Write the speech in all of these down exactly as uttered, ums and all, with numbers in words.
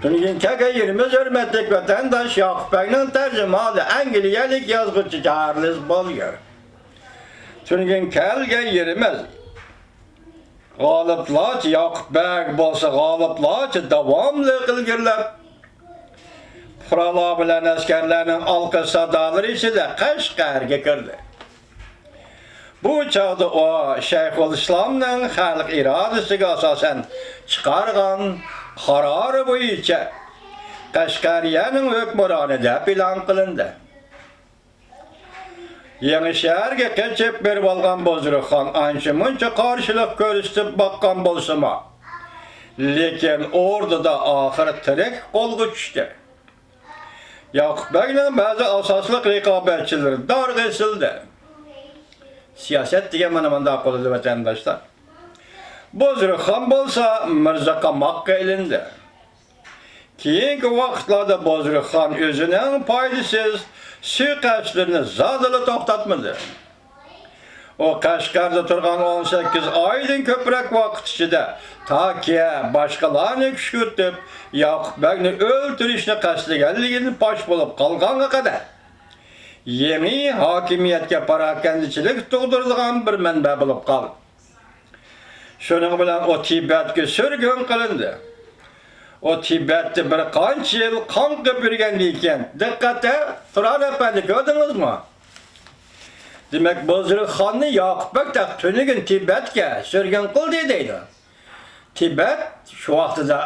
تۈنۈگۈن كەلگەن يېرىمىز ھۆرمەتلىك ۋەتەنداش ياقۇپ بەگنىڭ تەرجىمىھالى ئەنگلىيەلىك يازغۇچى چارلىز بوليېر. تۈنۈگۈن كەلگەن يېرىمىز غالىپلارچە ياقۇپ بەگ بولسا غالىپلارچە داۋاملىق ئىلگىرىلەپ، پۇقرالار بىلەن ئەسكەرلەرنىڭ ئالقىش سادالىرى ئىچىدە قەشقەرگە كىردى. بۇ چاغدا ئۇ شەيخۇلئىسلامنىڭ خەلق ئىرادىسىگە ئاساسەن چىقارغان قارارى بويىچە قەشقەرىيەنىڭ ھۆكۈمرانى دەپ ئېلان قىلىندى. يېڭى شەھەرگە قېچىپ بېرىۋالغان بۇزرۇكخان ئانچە-مۇنچە قارشىلىق كۆرسىتىپ باققان بولسىمۇ، لېكىن ئوردىدا ئاخىر تىرىك قولغا چۈشتى. ياقۇپ بەگنىڭ بەزى ئاساسلىق رىقابەتچىلىرى دارغا ئېسىلدى. سىياسەت دېگەن مانا مۇنداق بولىدۇ، ۋەتەنداشلار. بۇزرۇكخان بولسا مىرزا قاماققا ئېلىندى. كېيىنكى ۋاقىتلاردا بۇزرۇكخان ئۆزىنىڭ پايدىسىز سۇيىقەستلىرىنى زادىلا توختاتمىدى. ئۇ قەشقەردە تۇرغان ئون سەككىز ئايدىن كۆپرەك ۋاقىت ئىچىدە تاكى باشقىلارنى كۈشكۈرتۈپ، ياقۇپ بەگنى ئۆلتۈرۈشنى قەستلىگەنلىكىدىن پاش بولۇپ قالغانغا قەدەر، يېڭى ھاكىمىيەتكە پاراكەندىچىلىك تۇغدۇرىدىغان بىر مەنبە بولۇپ قالدى. شۇنىڭ بىلەن ئۇ تىبەتكە سۈرگۈن قىلىندى. ئۇ تىبەتتە بىر قانچە يىل قاڭقىپ يۈرگەندىن كېيىن، دىققەت، تۇرار ئەپەندى، كۆردىڭىزمۇ؟ دېمەك، بۇزرۇكخاننى ياقۇپ بەگ تەق تۈنۈگۈن تىبەتكە سۈرگۈن قىلدى دەيدۇ. تىبەت شۇ ۋاقتىدا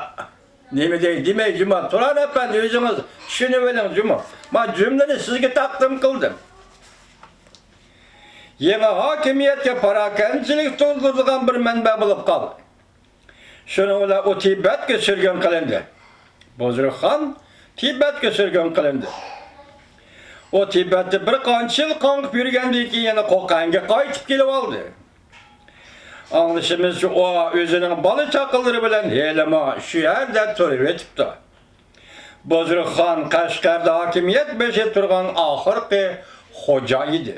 نېمە دەي دېمەي جۇمۇ، تۇرار ئەپەندى، ئۆزىڭىز چۈشىنىۋېلىڭ جۇمۇ. ما جۈملىنى سىزگە تەقدىم قىلدىم. يېڭى ھاكىمىيەتكە پاراكەندىچىلىك تۇغدۇرىدىغان بىر مەنبە بولۇپ قالدى. شۇنىڭ بىلەن ئۇ تىبەتكە سۈرگۈن قىلىندى. بۇزرۇكخان تىبەتكە سۈرگۈن قىلىندى. ئۇ تىبەتتە بىر قانچە يىل قاڭقىپ يۈرگەندىن كېيىن يەنە قوقەنگە قايتىپ كېلىۋالدى. ئاڭلىشىمىزچە، ئۇ ئۆزىنىڭ بالا-چاقىلىرى بىلەن ھېلىمۇ شۇ يەردە تۇرۇۋېتىپتۇ. بۇزرۇكخان قەشقەردە ھاكىمىيەت بېشىدا تۇرغان ئاخىرقى خوجا ئىدى.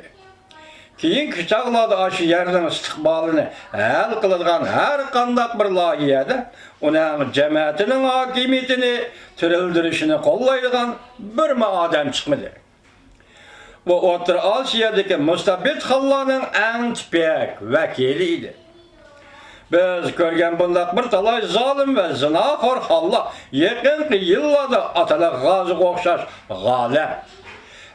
كېيىنكى چاغلاردا ئاشۇ يەرنىڭ ئىستىقبالىنى ھەل قىلىدىغان ھەر قانداق بىر لايىھەدە ئۇنىڭ جەمەتىنىڭ ھاكىمىيىتىنى تىرىلدۈرۈشىنى قوللايدىغان بىرمۇ ئادەم چىقمىدى. ئۇ ئوتتۇرا ئاسىيادىكى مۇستەبىت خانلارنىڭ ئەڭ تىپىك ۋەكىلى ئىدى. بىز كۆرگەن بۇنداق بىر تالاي زالىم ۋە زىناخور خانلار يېقىنقى يىللاردا ئاتالىق غازىغا ئوخشاش غالىپ،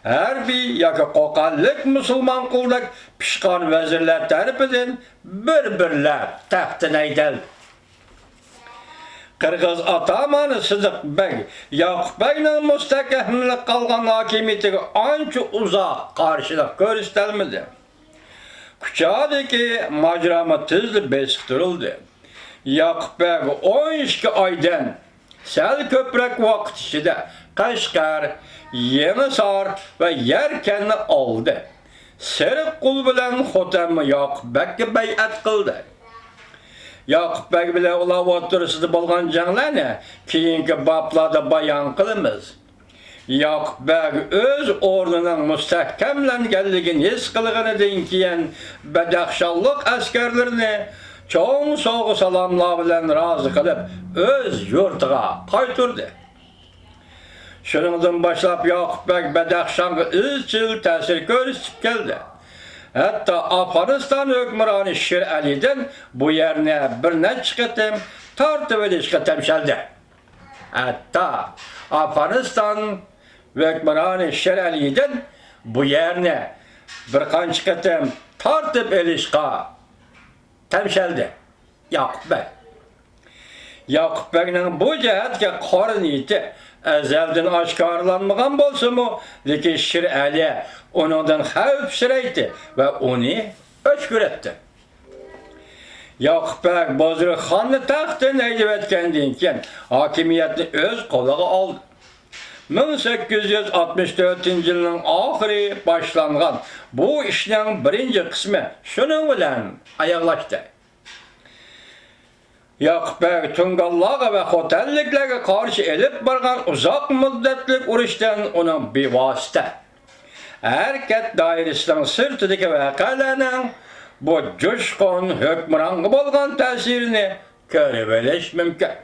ھەربىي ياكى قوقەنلىك مۇسۇلمان قۇلدەك پىشقان ۋەزىرلەر تەرىپىدىن بىر-بىرلەپ تەختتىن ھەيدەلدى. قىرغىز ئاتامانى سىدىق بەگ ياقۇپ بەگنىڭ مۇستەھكەملىنىپ قالغان ھاكىمىيىتىگە ئانچە ئۇزاق قارشىلىق كۆرسىتەلمىدى. كۇچادىكى ماجىرامۇ تېزلا بېسىقتۇرۇلدى. ياقۇپ بەگ ئون ئىككى ئايدىن سەل كۆپرەك ۋاقىت ئىچىدە قەشقەر، يېڭىسار ۋە يەركەننى ئالدى. سېرىققۇل بىلەن خوتەنمۇ ياقۇپ بەگكە بەيئەت قىلدى. ياقۇپ بەگ بىلەن ئۇلار ئوتتۇرىسىدا بولغان جەڭلەرنى كېيىنكى بابلاردا بايان قىلىمىز. ياقۇپ بەگ ئۆز ئورنىنىڭ مۇستەھكەملەنگەنلىكىنى ھېس قىلغىنىدىن كېيىن، بەدەخشانلىق ئەسكەرلىرىنى چوڭ سوۋغا-سالاملار بىلەن رازى قىلىپ، ئۆز يۇرتىغا قايتۇردى. شۇنىڭدىن باشلاپ ياقۇپ بەگ بەدەخشانغا ئىزچىل تەسىر كۆرسىتىپ كەلدى. ھەتتا ئافغانىستان ھۆكۈمرانى شىر ئەلىدىن بۇ يەرنى بىر نەچچە قېتىم تارتىۋېلىشقا تەمشەلدى. ھەتتا ئافغانىستان ھۆكۈمرانى شىر ئەلىدىن بۇ يەرنى بىر قانچە قېتىم تارتىپ ئېلىشقا تەمشەلدى ياقۇپ بەگ. ياقۇپ بەگنىڭ بۇ جەھەتتىكى قارا نىيىتى ئەزەلدىن ئاشكارىلانمىغان بولسىمۇ، لېكىن شىر ئەلى ئۇنىڭدىن خەۋپسىرەيتتى ۋە ئۇنى ئۆچ كۆرەتتى. ياقۇپ بەگ بازرۇخ خاننى تەختتىن ھەيدىۋەتكەندىن كېيىن، ھاكىمىيەتنى ئۆز قولىغا ئالدى. مىڭ سەككىز يۈز ئاتمىش تۆتىنچى يىلنىڭ ئاخىرى باشلانغان بۇ ئىشنىڭ بىرىنچى قىسمى شۇنىڭ بىلەن ئاياغلاشتى. ياقۇپ بەگ تۇڭگانلارغا ۋە خوتەنلىكلەرگە قارشى ئېلىپ بارغان ئۇزاق مۇددەتلىك ئۇرۇشتىن ئۇنىڭ بىۋاسىتە ھەرىكەت دائىرىسىنىڭ سىرتىدىكى ۋەقەلەرنىڭ بۇ جۇشقۇن ھۆكۈمرانغا بولغان تەسىرىنى كۆرۈۋېلىش مۇمكىن.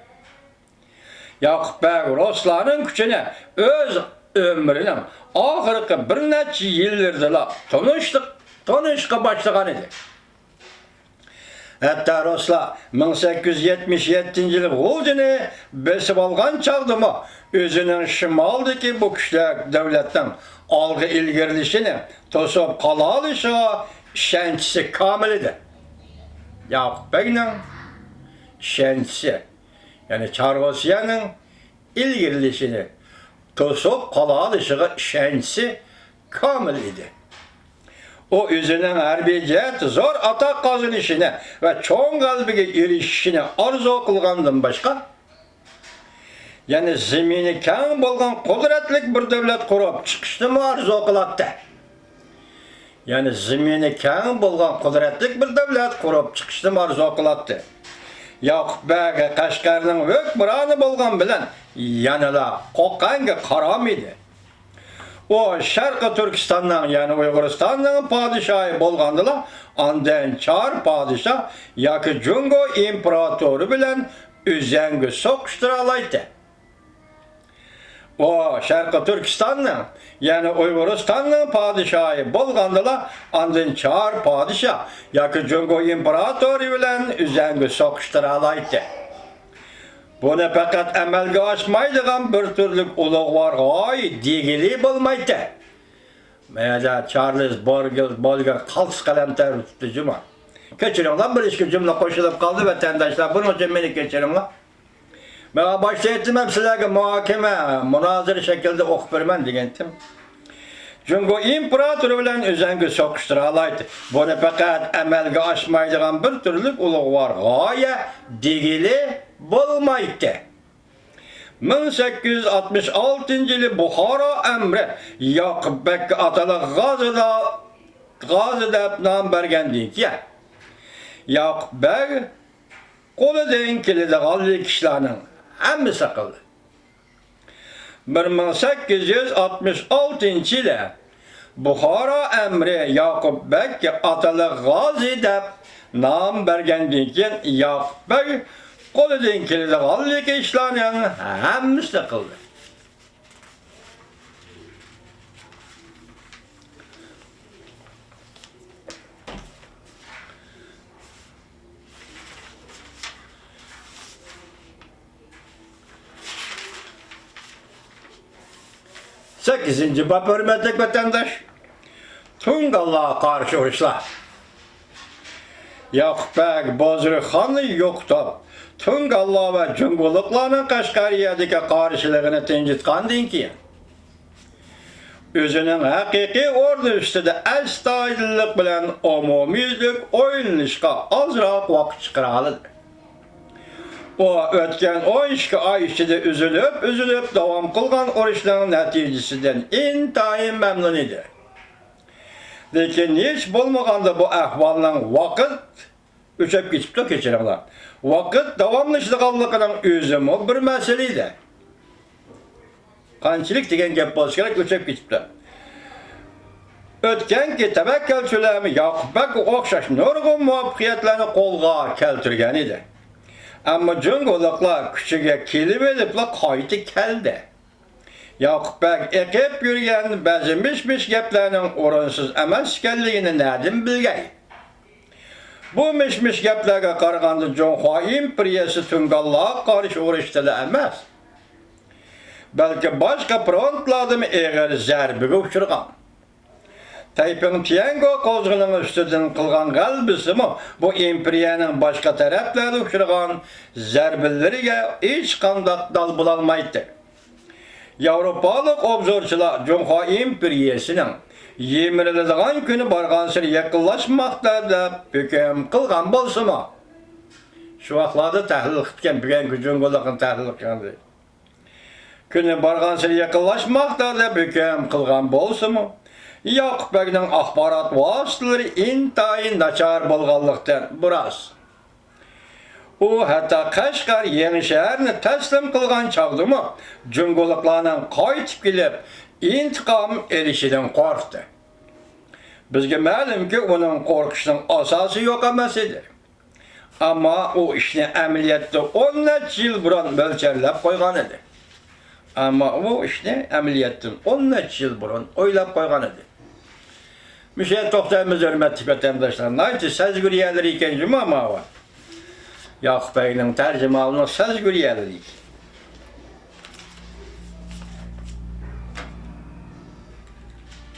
ياقۇپ بەگ رۇسلارنىڭ كۈچىنى ئۆز ئۆمرىنىڭ ئاخىرقى بىر نەچچە يىللىرىدىلا تونۇشلۇق، تونۇشقا باشلىغان ئىدى. ھەتتا رۇسلار مىڭ سەككىز يۈز يەتمىش يەتتىنچى يىلى غۇلجىنى بېسىپ ئالغان چاغدىمۇ ئۆزىنىڭ شىمالدىكى بۇ كۈچلۈك دۆلەتنىڭ ئالغا ئىلگىرىلىشىنى توسۇپ قالالىشىغا ئىشەنچىسى كامىل ئىدى. ياقۇپ بەگنىڭ ئىشەنچىسى، يەنى چار رۇسىيەنىڭ ئىلگىرىلىشىنى توسۇپ قالالىشىغا ئىشەنچىسى كامىل ئىدى. ئۇ ئۆزىنىڭ ھەربىي جەھەتتە زور ئاتاق قازىنىشىنى ۋە چوڭ غەلىبىگە ئېرىشىشىنى ئارزۇ قىلغاندىن باشقا، يەنە زېمىنى كەڭ بولغان قۇدرەتلىك بىر دۆلەت قۇرۇپ چىقىشنىمۇ ئارزۇ قىلاتتى. يەنى زېمىنى كەڭ بولغان قۇدرەتلىك بىر دۆلەت قۇرۇپ چىقىشنىمۇ ئارزۇ قىلاتتى. ياقۇپ بەگ قەشقەرنىڭ ھۆكۈمرانى بولغان بىلەن يەنىلا قوقەڭگە قارامىدى. ئۇ شەرقىي تۈركىستاننىڭ، يەنى ئۇيغۇرىستاننىڭ پادىشاھى بولغاندىلا، ئاندىن چار پادىشاھ ياكى جۇڭگو ئىمپېراتورى بىلەن ئۆزەڭگە سوقۇشتۇرالايتتى. ئۇ شەرقىي تۈركىستاننىڭ، يەنى ئۇيغۇرىستاننىڭ پادىشاھى بولغاندىلا، ئاندىن چار پادىشاھ ياكى جۇڭگو ئىمپېراتورى بىلەن ئۆزەڭگە سوقۇشتۇرالايتتى. بۇنى پەقەت ئەمەلگە ئاشمايدىغان بىر تۈرلۈك ئۇلۇغۋار غايە دېگىلى بولمايتتى. مەيەدە چارلىز بورگېل، بولگېر قالتىس قەلەم تەۋرىتىپتۇ جۇمۇ. كەچۈرۈڭلار، بىر ئىككى جۈملە قوشۇلۇپ قالدى، ۋەتەنداشلار، بۇنىڭ ئۈچۈن مېنى كەچۈرۈڭلار. مەن باشتا ئېيتتىم ھەم سىلەرگە مۇھاكىمە، مۇنازىرە شەكلىدە ئوقۇپ بېرىمەن دېگەنتىم. جۇڭگو ئىمپېراتورى بىلەن ئۆزەڭگە سوقۇشتۇرالايتتى. بۇنى پەقەت ئەمەلگە ئاشمايدىغان بىر تۈرلۈك ئۇلۇغۋار غايە دېگىلى بولمايتتى. مىڭ سەككىز يۈز ئاتمىش ئالتىنچى يىلى بۇخارا ئەمرى ياقۇپ بەگكە ئاتىلىق غازى دا-، غازى دەپ نام بەرگەندىن كېيىن، ياقۇپ بەگ قولىدىن كېلىدىغانلىك ئىشلارنىڭ ھەممىسى قىلدى. بىر مىڭ سەككىز يۈز ئاتمىش ئالتىنچى يىلى بۇخارا ئەمرى ياقۇپ بەگكە ئاتىلىق غازى دەپ نام بەرگەندىن كېيىن، ياقۇپ بەگ قولىدىن كېلىدىغانلىك ئىشلارنىڭ ھەممىسىنى قىلدى. سەككىزىنچى باب، ھۆرمەتلىك ۋەتەنداش، تۇڭگانلارغا قارشى ئۇرۇشلار. ياقۇپ بەگ بازىرخاننى يوقىتىپ، تۇڭگانلار ۋە جۇڭگولۇقلارنىڭ قەشقەرىيەدىكى قارشىلىقىنى تىنجىتقاندىن كېيىن، ئۆزىنىڭ ھەقىقىي ئورنى ئۈستىدە ئەستايىدىللىق بىلەن ئومۇميۈزلۈك ئويلىنىشقا ئازراق ۋاقىت چىقىرالىدى. ئۇ ئۆتكەن ئون ئىككى ئاي ئىچىدە ئۈزۈلۈپ-ئۈزۈلۈپ داۋام قىلغان ئۇرۇشنىڭ نەتىجىسىدىن ئىنتايىن مەمنۇن ئىدى. لېكىن ھېچ بولمىغاندا بۇ ئەھۋالنىڭ ۋاقىت ئۆچەپ كېتىپتۇ، كەچۈرۈڭلار. ۋاقىت داۋاملىشىدىغانلىقىنىڭ ئۆزىمۇ بىر مەسىلە ئىدى. قانچىلىك دېگەن گەپ بولسا كېرەك، ئۆچەپ كېتىپتۇ. ئۆتكەنكى تەۋەككەلچىلەرمۇ ياقۇپ بەگكە ئوخشاش نۇرغۇن مۇۋەپپەقىيەتلەرنى قولغا كەلتۈرگەن ئىدى. ئەمما جۇڭگولۇقلار كۈچىگە كېلىۋېلىپلا قايتا كەلدى. ياقۇپ بەگ ئېقىپ يۈرگەن بەزى مىش-مىش گەپلەرنىڭ ئورۇنسىز ئەمەس ئىكەنلىكىنى نەدىن بىلگەي؟ بۇ مىش-مىش گەپلەرگە قارىغاندا، جۇڭخۇا ئىمپېرىيەسى تۇڭگانلارغا قارشى ئۇرۇشتىلا ئەمەس، بەلكى باشقا فرونتلاردىمۇ ئېغىر زەربىگە ئۇچرىغان. تەيپىڭ تيەنگو قوزغىنىڭى ئۈستىدىن قىلغان غەلىبىسىمۇ بۇ ئىمپېرىيەنىڭ باشقا تەرەپلەردە ئۇچرىغان زەربىلىرىگە ھېچقانداق دال بولالمايتتى. ياۋروپالىق ئوبزورچىلار جۇڭخۇا ئىمپېرىيەسىنىڭ يىمىرىلىدىغان كۈنى بارغانسېرى يېقىنلاشماقتا دەپ ھۆكۈم قىلغان بولسىمۇ، شۇ ۋاقىتلاردا تەھلىل قىپتىكەن، بۈگۈنكى جۇڭگولۇقنى تەھلىل قىلغاندا، كۈنى بارغانسېرى يېقىنلاشماقتا دەپ ھۆكۈم قىلغان بولسىمۇ، ياقۇپ بەگنىڭ ئاخبارات ۋاسىتىلىرى ئىنتايىن ناچار بولغانلىقتىن، بۇ راست. ئۇ ھەتتا قەشقەر يېڭىشەھەرنى تەسلىم قىلغان چاغدىمۇ جۇڭگولۇقلارنىڭ قايتىپ كېلىپ ئىنتىقام ئېلىشىدىن قورقتى. بىزگە مەلۇمكى، ئۇنىڭ قورقۇشىنىڭ ئاساسى يوق ئەمەس ئىدى. ئەمما ئۇ ئىشنى ئەمەلىيەتتە ئون نەچچە يىل بۇرۇن مۆلچەرلەپ قويغان ئىدى. ئەمما ئۇ ئىشنى ئەمەلىيەتتىن ئون نەچچە يىل بۇرۇن ئويلاپ قويغان ئىدى. مۇشۇ يەردە توختايمىز، ھۆرمەتلىك ۋەتەنداشلار. ناھايىتى سەزگۈر يەرلىرى ئىكەن جۇما ماۋۇ. ياقۇپ بەگنىڭ تەرجىمىھالىنىڭ سەزگۈر يەرلىرى ئىكەن.